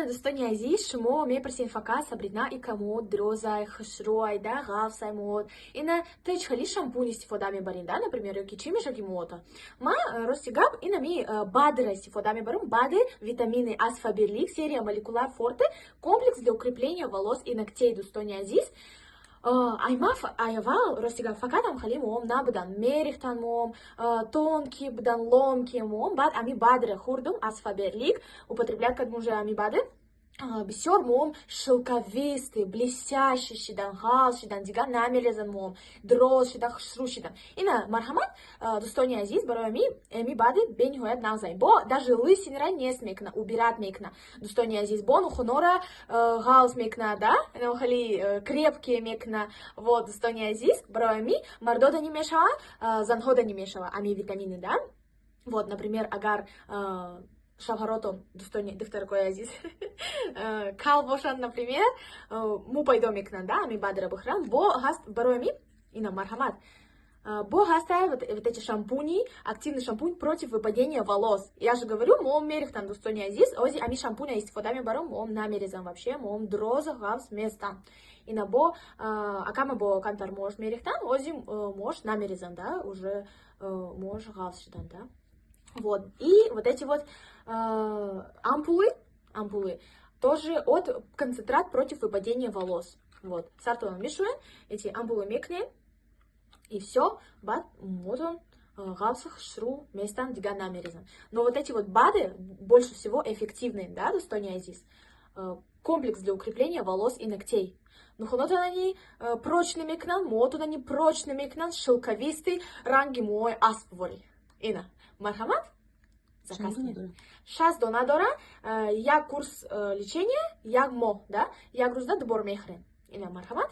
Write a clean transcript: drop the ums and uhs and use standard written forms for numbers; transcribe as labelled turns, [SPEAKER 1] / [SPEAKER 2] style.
[SPEAKER 1] Дӯстони азиз, шумо мепурсед: фақат, Сабрина, и камод дирозай, хушрӯай да, ғафсай мод, ина ту чӣ хели шампунь истифода мебарин да, например, ёки чӣ мешавад ки муота? Ман, рости гап, инами БАДра истифода мебарам, БАДы, витамины аз Фаберлик, серия Молекуляр Форте, комплекс для укрепления волос и ногтей. Дӯстони азиз, айма аввал, рости гап, фақат ам хеле муом набуданд, мерехтан муом, тонкий будан, ломкий муом. Баъд ами БАДра хӯрдум аз Фаберлик, употреблять кардем уже ами БАДы, бисёр муом шелковистый, блестящий шидан, ғафз шидан, дигар намерезан муом, дроз шидан, хушрӯ шидан. Ина, марҳамат, дӯстони азиз, барои ами БАДы бениҳоят нағзай, бо даже лысинара нест мекуна, убирать мекуна, дӯстони азиз, бо нухунора ғафз мекуна да, хеле крепкие мекуна. Вот, дӯстони азиз, барои ами мардо да мешава, занҳо да мешава ами витамины да. Вот, например, агар шавҳаротон, дӯстони, духтаракои азиз, кал бошанд, например, мӯ пайдо мекунанд да, ами БАДра бихӯранд. Бо ҳаст барои ами, ина, марҳамат, бо ҳаста вот эти шампуни, активный шампунь против выпадения волос. Я же говорю, муом мерехтан, дӯстони азиз, ози ами шампуня истифода мебарам, муом намерезам вообще, муом дроза, ғафз местан. Ина, бо акама бо камтар муош мерехтан, ози муош намерезам да, уже муош ғафз шидан да. Вот. И вот эти вот ампулы, ампулы тоже от концентрат против выпадения волос. Вот. Сартон мешуем, эти ампулы мекнем, и все, баъд муотон ғафз, хушрӯ местан, дигар намерезан. Но вот эти вот БАДы больше всего эффективные, да, дӯстони азиз? Комплекс для укрепления волос и ногтей. Нухунотонани прочный мекунан, муотонани прочный мекунан, шелковистый, ранги муои асп вори. Ина, марҳамат, заказ. 60 дона дора, як курс лечения як моҳ да, як рӯзда дубор мехӯрем. Ина, марҳамат.